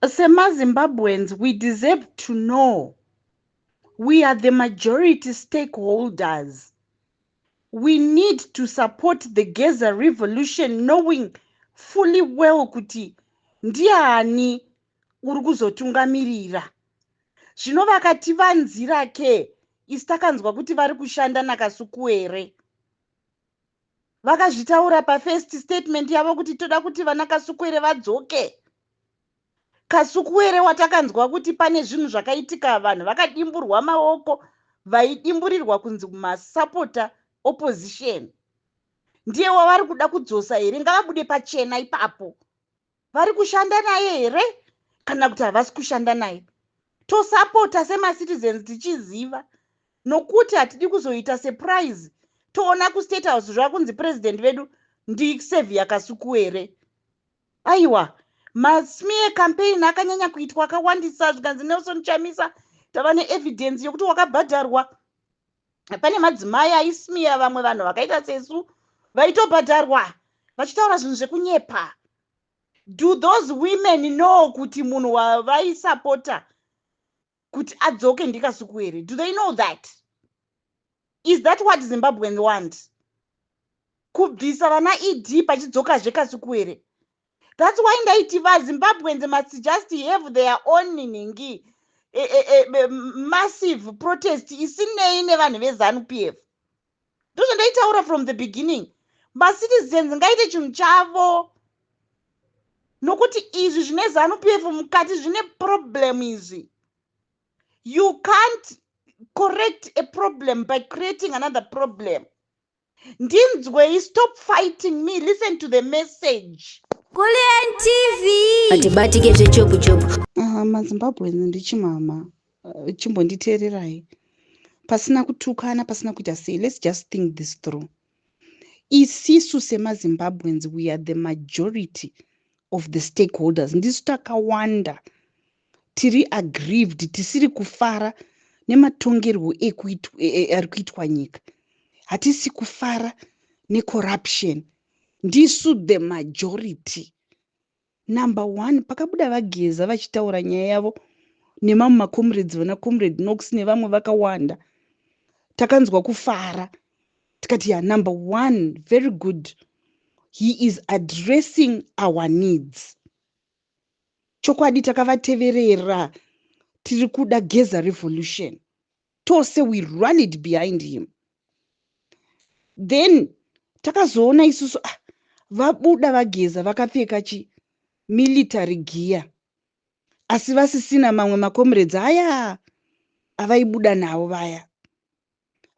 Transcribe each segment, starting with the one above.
SemaZimbabweans, we deserve to know. We are the majority stakeholders. We need to support the Geza revolution knowing fully well kuti ndiani uri kuzotungamirira. Zvino vakativanzira ke isu takanzwa kuti vari kushanda naKasukuwere. Vakazvitaura pafirst statement yavo kuti toda kuti vana Kasukuwere vadzoke. Kasukuwere watakanzwa kuti pane zvinhu zvakaitika, vanhu vakadimburwa maoko, vaidimburirwa kunzi masapota opposition. Ndiye wavari kuda kudzosa here? Ngavabude pachena ipapo. Vari kushanda naye here kana kuti havasi kushanda naye? Tosapota semacitizens tichiziva, nokuti hatidi kuzoita surprise toona kuState House zvakunzi president vedu ndiSaviour Kasukuwere. Aiwa, masmear campaign akanyanya kuitwa akawandisa, zvikanzi Nelson Chamisa tava neevidence yokuti wakabhadharwa. Pane madzimai aismear vamwe vanhu vakaita sesu vaitobhadharwa vachitaura zvinhu zvekunyepa. Do those women know kuti munhu wavaisapota kuti adzoke ndiKasukuwere? Do they know that? Is that what Zimbabweans want? Kubvisa vana ED pachidzokazve Kasukuwere? That's why ndaiti vaZimbabweans must just have their own ningi massive protest isinei nevanhu veZANU PF. Ndozvandaitaura from the beginning. Macitizens ngaite chinhu chavo, nokuti izvi zvine ZANU PF mukati zvine problem izvi. You can't correct a problem by creating another problem. Ndinzwei, stop fighting me, listen to the message. Kulian TV. Atibatike zvechopu-chopu. MaZimbabweans, ndichimama, chimbonditeererai pasina kutukana, pasina kuita sei. Let's just think this through. Isisu semaZimbabweans, we are the majority of the stakeholders. Ndisu takawanda tiri aggrieved, tisiri kufara nematongerwo ari kuitwa nyika. Hatisi kufara necorruption. Ndisu the majority. Number one, pakabuda vaGeza vachitaura nyaya yavo nemamwe macomrades, vana Comrade Knox nevamwe vakawanda, takanzwa kufara, tikati, "Ya, number one, very good, he is addressing our needs." Chokwadi takavateverera, tiri kuda Geza revolution tose. We rallied behind him. Then takazoona isusu, ah, vabuda vaGeza vakapfeka chi military gear, asi vasisina mamwe macomrades aya avaibuda navo vaya.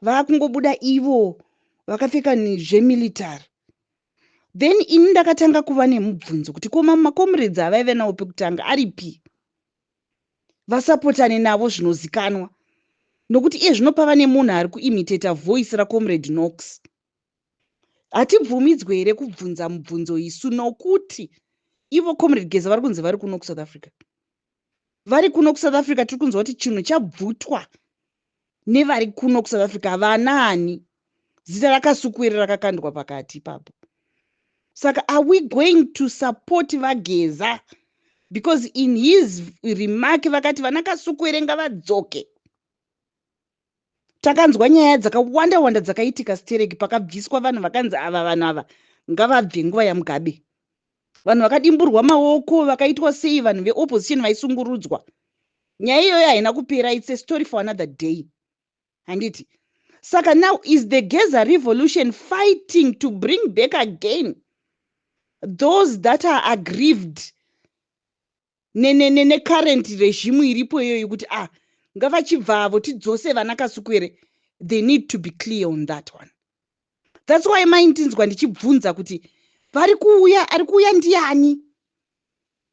Vaakungobuda ivo vakapfeka zvemilitary. Then ini ndakatanga kuva nemubvunzo kuti ko mamwe macomrades avaive navo pekutanga aripi, vasapotane navo zvinozikanwa? Nokuti iye zvino pava nemunhu ari kuimitata voice raComrade Knox. Hatibvumidzwe here kubvunza mubvunzo isu? Nokuti ivo Comrade Geza vari kunzi vari kuno kuSouth Africa. Vari kuno kuSouth Africa, tiri kunzwa kuti chinhu chabvutwa nevari kuno kuSouth Africa. Vanaani? Zita raKasukuwere rakakandwa pakati ipapo. Saka are we going to support vaGeza? Because in his remark vakati vana Kasukuwere ngavadzoke. Takanzwa nyaya dzakawanda wanda dzakaitika stereki pakabviswa vanhu, vakanzi ava vanhu ava ngavabve nguva yaMugabe. Vanhu vakadimburwa maoko, vakaitwa sei, vanhu veopposition vaisungurudzwa. Nyaya iyoyo haina kupera. It's a story for another day, handiti? Saka now, is the Geza revolution fighting to bring back again those that are aggrieved necurrent regime iripo iyoyo, kuti ah, ngavachibvavo tidzose vana Kasukuwere? They need to be clear on that one. That's why maindinzwa ndichibvunza kuti vari kuuya, ari kuuya ndiani?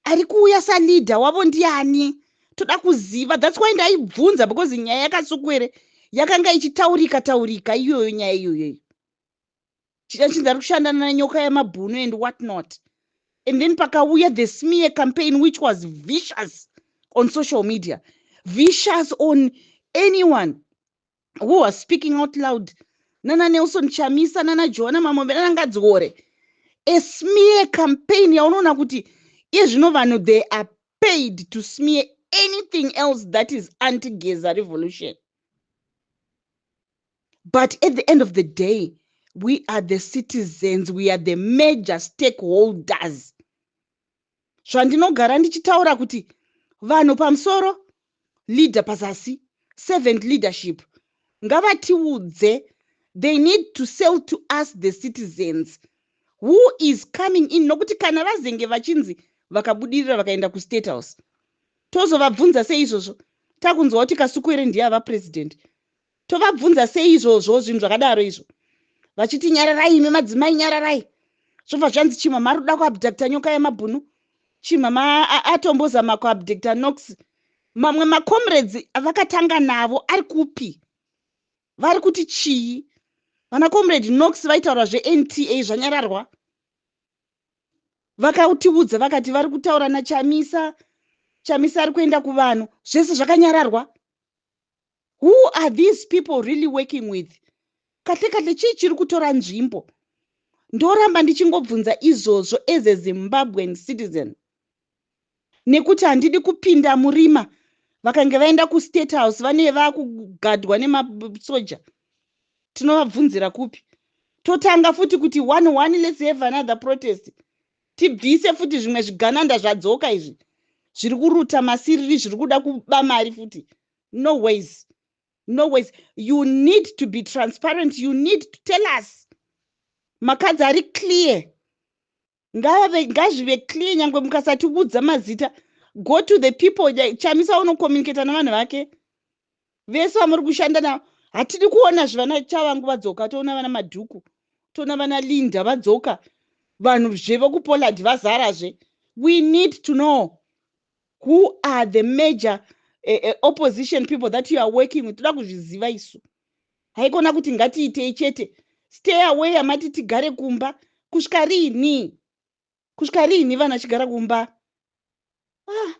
Ari kuuya saleader wavo ndiani? Toda kuziva. That's why ndaibvunza, because nyaya yaKasukuwere yakanga ichitaurika taurika iyoyo. Nyaya iyoyoyo chichinzi ari kushandana nenyoka yamabhunu and what not. And then pakauya the smear campaign, which was vicious on social media, vicious on anyone who was speaking out loud, nana Nelson Chamisa, nana Joana Mamombe, nana Ngadziore. A smear campaign yaunoona kuti iye zvino vanhu they are Paid to smear anything else that is anti-Geza revolution. But at the end of the day, we are the citizens, we are the major stakeholders. Zvandinogara ndichitaura kuti vanhu pamusoro, leader pazasi, servant leadership. Ngavatiudze. They need to sell to us, the citizens, who is coming in, nokuti kana vazenge vachinzi vakabudirira, vakaenda kuState House, tozovabvunza sei izvozvo? Takunzwa kuti Kasukwere ndiye ava president, tovabvunza sei izvozvo? Zvinhu zvakadaro izvo, vachiti, "Nyararai imi madzimai, nyararai." Zvobva zvanzi Chimama ari kuda kuabducta Nyoka Yemabhunu. Chimama atombozama kuabducta Nox. Mamwe macomrades vakatanga navo ari kupi? Vari kuti chii? Vana Comrade Nox vaitaura zveNTA, zvanyararwa. Vakatiudza, vakati vari kutaura naChamisa, Chamisa ari kuenda kuvanhu, zvese zvakanyararwa. Who are these people really working with? Kahle kahle, chii chiri kutora nzvimbo? Ndoramba ndichingobvunza izvozvo as a Zimbabwean citizen, nekuti handidi kupinda murima. Vakange vaenda kuState House, vane vakugadwa nemasoja, tinovabvunzira kupi? Totanga futi kuti one one, let's have another protest, tibvise futi zvimwe zvigananda zvadzoka izvi, zviri kuruta masiriri, zviri kuda kuba mari futi. No ways, no ways. You need to be transparent. You need to tell us. Makadzi ari clear, ngazvive clear. Nyange mukasatiudza mazita, go to the people. Chamisa unocommunicata navanhu vake vese vamuri kushanda navo. Hatidi kuona zvivana Chavangu vadzoka, toona vana Madhuku, toona vana Linda vadzoka, vanhu zvevokupolad vazarazve. We need to know who are the major opposition people that you are working with. Toda kuzviziva isu. Haikona kuti ngatiitei chete stay away. Amati tigare kumba kusvika riini? Kusvika riini vanhu vachigara kumba? Ah.